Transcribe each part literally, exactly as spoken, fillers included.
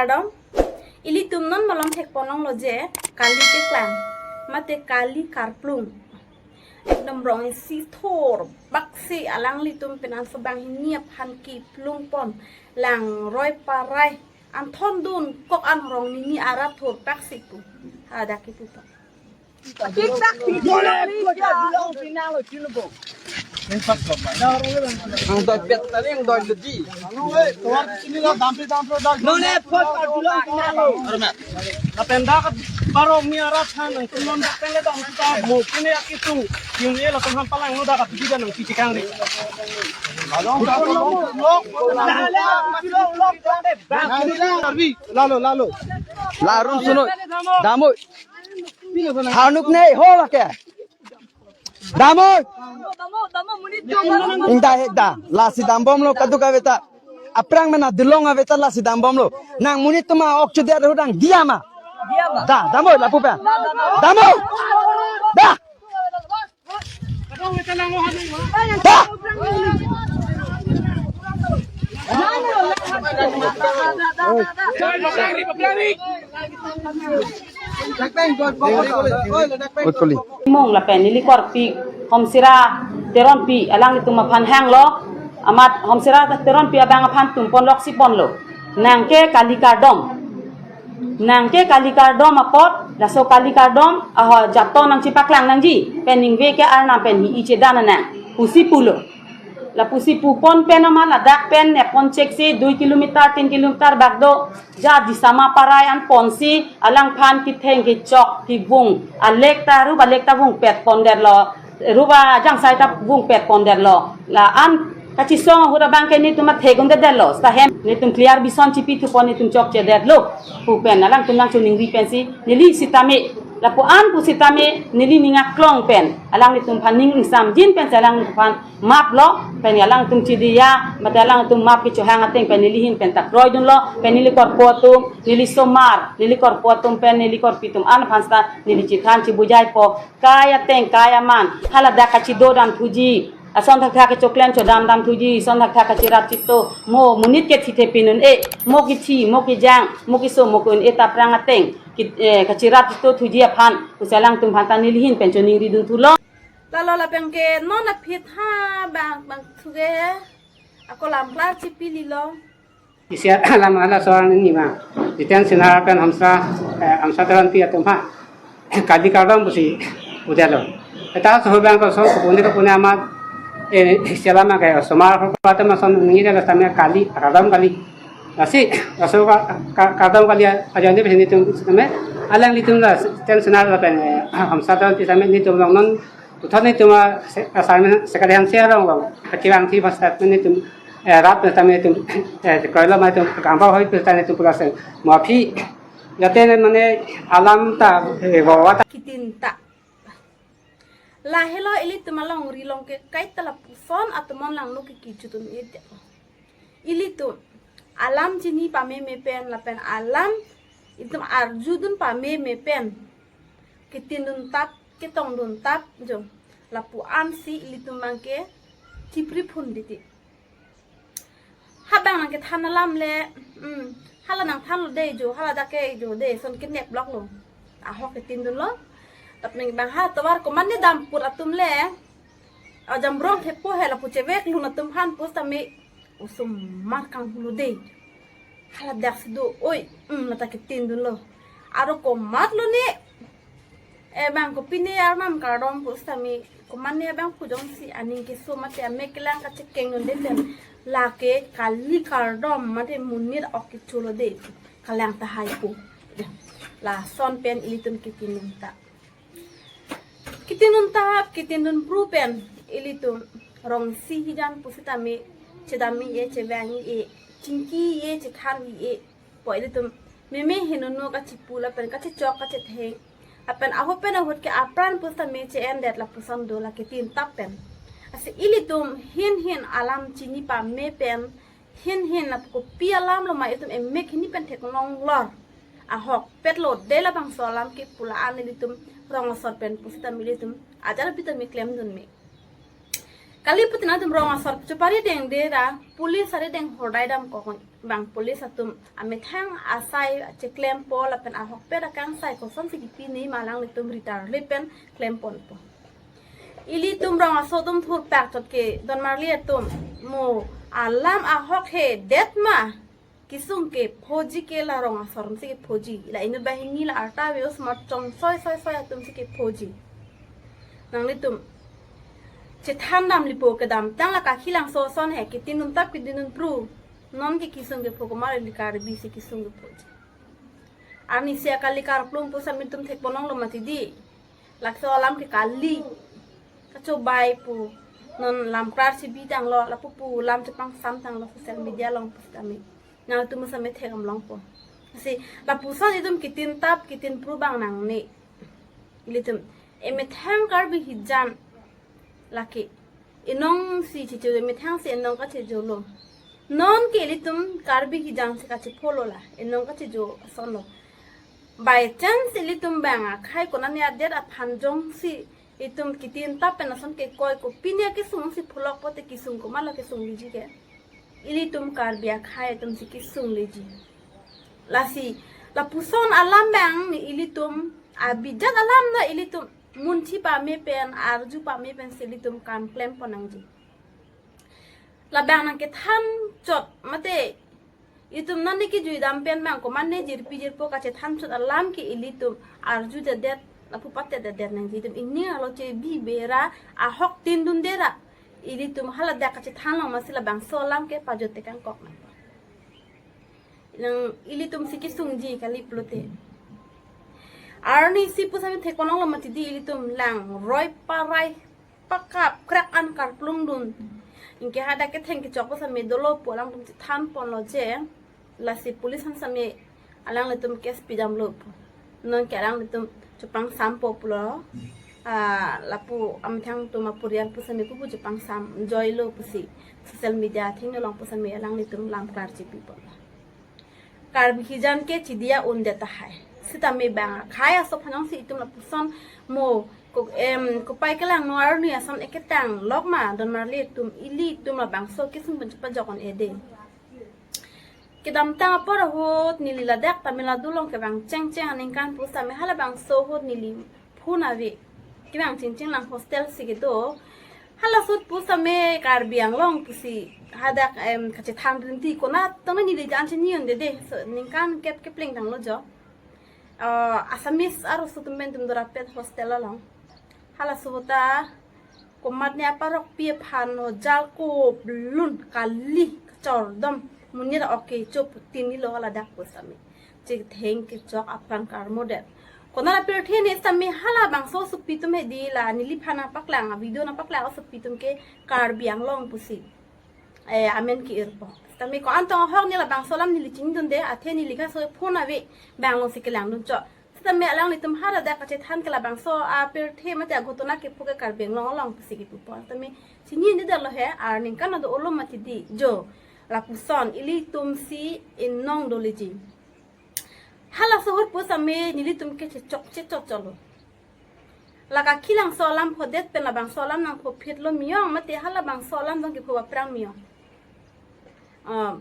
Kardom, ilitum non malom thekpon longlo je kali keklang, mate kali karplung. Ekdom rong isi thor baksi alanglitum penang sobang hini aphan kiplung pon lang roi parai anthon dun kok an rong nini arat thor baksi pu. Hadak kipu pa. Ang doi pet tadi ang doi ledi. None pot padulang pinalo. Lapen dak parong ni arat han nangtum non dak pen le dam kita mo kini akitu. Yung ye latum han palang no dak abidi dan nang cici kang di. Lalo, lalo. Larun suno. Damoi. Hanuk nei ho lake. Damoi. Ingda he da. Lasi dambomlo kaduk aveta. Aphrang mena dilong aveta lasi dambomlo. Nang monit atum ok chudet hudang diama. Da, damoi lapu pen. Damoi. Da. Da. Utkoli. Mung lapen neli korpi Homsira Teronpi alanglitum aphan hanglo, amat Homsira Teronpi abang aphan tumpon loksi ponlo. Nang ke kali kardom. Nang ke kali kardom apot, laso kali kardom, aho jato nangchipaklang nangji, pen ningve ke arnam pen hi-i chedan nang, pusi pulo. Lapusi pupon pen ama ladak pen nepon cheksi dui kilometer, tin kilometer bak do, ja Disama parai an ponsi, alangphan kitheng kichok kivung, alek ta rup alek ta vung pet pondetlo, rup ajangsai ta vung pet pondetlo. La-an kachisong ahut abang ke netum athek undetlo. Seta hem netum clear bison chipi thupon netum chokchedetlo. Pu pen alangtum nangchoningri pensi neli sitame, lapu-an pu sitame neli ning aklong pen alanglitum aphan ning ingsamjin pensi alanglitum aphan map lo, pen alangtum chidiya, mate alangtum map kechohang ateng pen neli ahin pen ta kroidunlo, pen neli korpo atum, neli somar, neli korpo atum pen neli korpi atum an aphan seta neli chethan chibujaipo, kai ateng, kai aman, haladak kachido dam thuji, ason thakthak kechoklem chodam dam thuji, ason thakthak kachirat chito, mo monit ke thithe pinun e, mo kithi, mo kijang, mo kiso, mo kun e ta aphrang ateng, ki, eh, kachirat chito thuji aphan, pusi alangtum aphan ta neli ahin pen choningridun thulo. Lalo lapen ke non aphi tha bang bang thuge ako lam klar chipililo. Isi alam hala soal ni ma. Jiten Sinha pen Hamsa, eh, Hamsa Teronpi atum ha. Kali kardom pusi udelo. Eta soho bang ko so kupuni kupuni amat, eh, isi alam ke somar ko atum ason ngi delo tame kali kardom kali. Lasi laso ka, ka, kardom kali ajo ni besi netum tame alanglitum la Jiten Sinha lapen, eh, Hamsa Teronpi tame netum long non Puthot netum a se-, assignment secretary han share long long. Kachirang thi first step netum, eh, rat netum netum, eh, kroilo ma netum kangpa hoi puta netum pulaseng. Mo aphi jate ne mane alam ta, eh, bawa ta. Kitin ta. Lahelo ilitum alongri long ke kaita lapuson atum non langno ke kichutun ite. Ilitum alam chini pameme pen lapen alam ilitum arjudun pameme pen. Kitin dun tap, ketong dun tap, jo. Lapu-an si ilitum bang ke chipri phun diti. Habang nang kethan alam le, hmm, hala nangthanlo dei jo, hala dak ke jo dei, son kenep lok lo. Ahok kitin dunlo. Tap nang bang ha tovar komatne dam pur atum le. Ajam brong thepo he lapu chevek lun atum aphan pusitame osomar kanghulo dei. Haladak si do, oi, um, nata kitin dunlo. Aro komatlo ne, eh, bang kopine arnam kardom pusitame, komatne bang pu jongsi aning keso mate amek kelang kachekeng dunde pen, lake kali kardom mate monit ok kicholo dei, kalang tahai pu. Lason pen ilitum kitin dun ta. Kitin dun tap, kitin dun pru pen ilitum rong isi hijan pusitame chedam-i-e, chevang-i-e, chingki-i-e, chethar-i-e. Po ilitum meme henono kachipu lapen kachichok kachetheng. Lapen ahut pen ahut ke apran pusitame che-endet lapuson do la kitin tap pen. Lasi ilitum hin hin alam chini pame pen hin hin lapu kopi alam lo ma itum emek hini pen theklong lor. Ahokpet lo dei labangso alam ke pu la-an ilitum rong asor pen pusitame ilitum ajar pitame klemdun me. Kali putin atum rong asor chupari deng dera, police ari deng hordai damkok. Bang police atum amethang asai cheklempo lapen ahokpet akangsai kosonsi kipine ma alanglitum ritar le pen klemponpo. Ilitum rong asor atum thurpak chot ke donmarli atum mo alam ahok he det ma kisung kephoji ke la rong asor atumsi kephoji. La inut banghini la arta views mat chong soi soi soi atumsi kephoji. Nanglitum chethan damlipo kedamtang la Kakhilangso ason he kitin dun tap kitin dun phru. Non ke kisung kepho komat ili Karbi si kisung kephoji. Arnisi akali karplung pusitame itum thekponlonglo mati di. Laso alam ke kali kachobai pu non lamklar si bi tanglo, lapu pu lam chepangsam tanglo social media along pusitame. Nangtum same thekdam longpo. Si lapuson itum kitin tap kitin phru bang nangne. Ilitum emethang Karbi hijan lake inong si chicho, emethang si inong kachijolo. Non ke ilitum Karbi hijan si kachipolo la inong kachijo asonlo. By chance ilitum bang akhai konane adet aphan jongsi itum kitin tap pen ason kekoi kopine kisung si pholok pote kisung komatlo kisung liji ke. Ilitum Karbi akhai atumsi kisung liji. Lasi lapuson alam bang ni ilitum abijat alam na ilitum munthi pame pen arju pame pensi ilitum kam klempo nangji. Labang nangkethan chot mate itum non ne kijui dam pen bang komatne jirpi jirpo kachethan chot alam ke ilitum arjudedet lapu patededet nangji. Itum ini alo chebi bera ahok tin dun dera ilitum haladak kachethan long masi labangso alam ke pajut tekangkok nang. Nang ilitum si kisungji kali pulote. Arnisi pusitame thekponlonglo mati di ilitum langroi parai pakap krak an karplung dun. Anke hadak ketheng kechok pusitame dolo pu alangtum chethanponlo je. Lasi police aphan same alanglitum case pidamlo pu. Non ke alanglitum chepangsampo pulo. Ah, lapu amethang atum apurial pusitame pupu chepangsam joilo pusi social media athengno along pusitame alanglitum lamklar chepiponlo. Karbi hijan ke chidia undet tahai. Sitame bang akhai aso aphan jongsi itum lapuson mo ko, em, kopai kelangno arni ason eketang lok ma donmarli atum ilitum labangso kisung pen chepajok un-e de. Kedamtang apor ahut neli ladak Tamil Nadu along kevang chengcheng aningkan pusitame halabangso ahut neli phone ave. Kevang chengcheng lang hostel si kedo. Halaso ahut pusitame Karbi Anglong pusi hadak, em, kachethan rinti konat tong neli jan chinine un-e de. So, ningkan kep kepling tanglo jo. Ah, Assamese arloso atum pen itum dorapet hostel along. Halaso ahut ta komatne aparokpi aphan no jalko blun kali kachordom monit ok kecho pu tinilo ladak pusitame. Chetheng kechok apran karmodet. Konat apirthe ne sitame halabangso asopi atum hedi la neliphan nangpaklang, a video nangpaklang asopi atum ke Karbi Anglong pusi. Eh, amen ke-irpo. Sitame ko-an tong ahok ne labangso alam neli chinidunde, athe neli kaso phone ave, bang alongsi kelangdun chot. Sitame alanglitum haladak kachethan ke labangso apirthe mate aghotona kepho ke Karbi Anglong along pusi kepupo. Sitame chinine detlo he, aningkan ado olo mati di jo. Lapuson ilitum si inong doleji. Halaso ahut pusitame nelitum ke chechok chechok cholo. La Kakhilangso alam phodet pen labangso alam nangphophitlo miyong mate halabangso alam dong kepho aphrang miyong. Ah,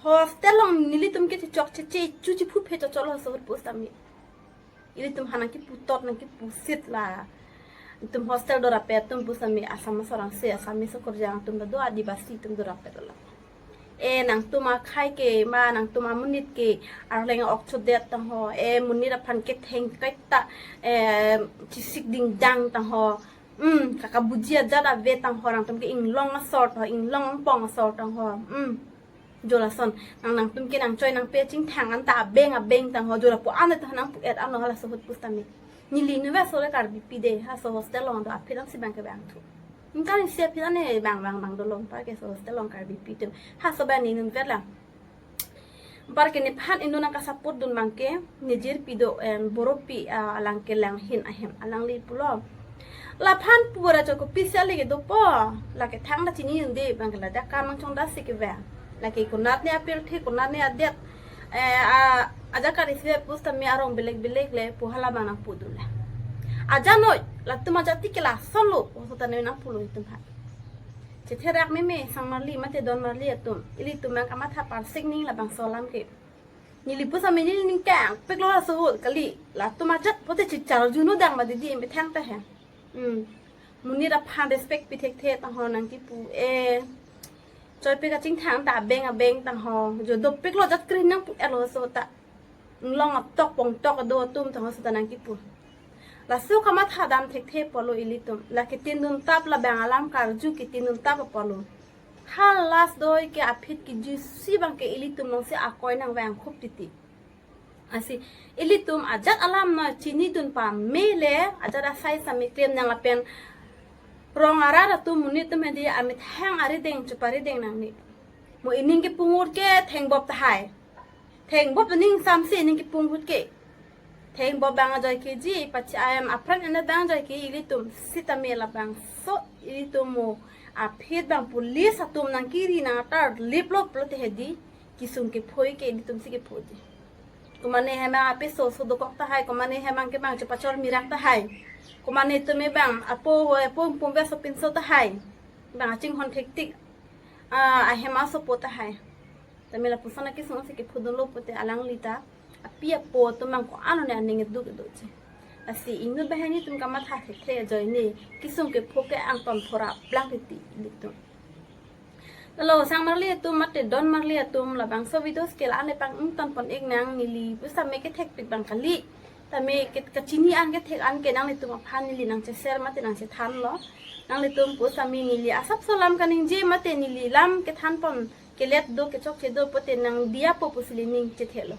hostel along nelitum ke chechok cheche chuchi phuphe chocholo halaso ahut pusitame. Ilitum aphan nangkiputot nangkipusit la. Itum hostel dorapet atum pusitame Assam asorang si Assamese akorjang atum ta do, Adivasi atum dorapet la. E nangtum akhai ke ma nangtum amonit ke arleng ok chodet tangho. E monit aphan ketheng kaita, e chisik dingdang tangho. Hmm, kakabuji ajat ave tangho, nangtum ke inglong asor tangho, inglong angpong asor tangho. Hmm. Jo lason nang nangtum ke nangchoi nangpe chingthang anta abeng abeng tangho, jo lapu an ta nangpu-et anlo halaso ahut pusitame. Neli inutvet aso le Karbipi de, halaso hostel along do aphi dam si bang kevang thu. Ningkan isi aphi dam ne bang bang bang dolo, anparke halaso hostel along Karbipi atum. Halaso bang ne inutvet lang. Anparke nephan inut nangkasupport dun bang ke, nejirpi do, em, Boropi, ah, alang kelang hin ahem, alangli pulo. Laphan pura choko pisi ale kedopo, lake thangta chinine un-e bang ke ladak kam nangchongdat si kevang. Lake konatne apirthe, konatne adet, eh, a, ajakar isi pusitame arong belek belek le pu hala bang nangpudun la. Ajanoi, latum ajati ke lasonlo, pu sotane nangpulo itum aphan. Chetherak meme, sang marli mate don marli atum. Ilitum nangkamatha parsik ning labangso alam ke. Neli pusitame neli ning kangpiklo laso ahut kali. Latum ajat pote chicharjuno dang ma didi methang ta he. Hmm. Monit aphan respect pi thekthe tangho nangkipu e. Choipe kachingthang ta abeng abeng tangho. Jo dopiklo jat krin nangpu-etlo laso ta. Inglong atok pongtok do atum tangho seta nangkipu. Laso kamatha dam thekthe apotlo ilitum. La ketindun tap labang alam karju ketindun tap apotlo. Hal last doi ke aphi kijui si abang ke ilitum alongsi akoi nangvang khup titi. Lasi ilitum ajat alam nangchinidun pame le ajat asai sami klem nang lapen rong arat atum monit atum hedi amethang arideng chepari deng nangne. Mo ining kepu ahut ke thengbop tahai. Thengbop ning samsi ining kepu ahut ke. Thengbop abang ajoike ji, pachi ayam apran ena abang ajoike ilitum sitame labangso ilitum mo aphi abang police atum nangkiri nang atar liplo pulote hedi kesung kephoi ke ilitum si kephoji. Komane hem apiso so dokok tahai, komane hem ke abang chepachor mirak tahai. Komane tumi abang apo apo pumbe so pinso tahai. Abang achinghon thektik. Ah, ahem asopo tahai. Tame lapuson akesung si kephodunlo pote alangli ta api apo atum abang ko-an one aning eduk edoji. Lasi inut banghini atum kamatha thekthe ajoine kesung kepho ke angton phora plang titi ilitum. Lalo sang marli atum mate don marli atum labangso videos ke la-an le pang-ington pon-ik nang, neli pusitame kethekpik abang kali. Tame ke kachini an kethek an ke nanglitum aphan neli nangcheshare mate nangchethanlo. Nanglitum pusitame neli asapso alam kaningje mate neli alam kethan pon kelet do kechokche do pote nangdiya po pusi ili ning chethelo.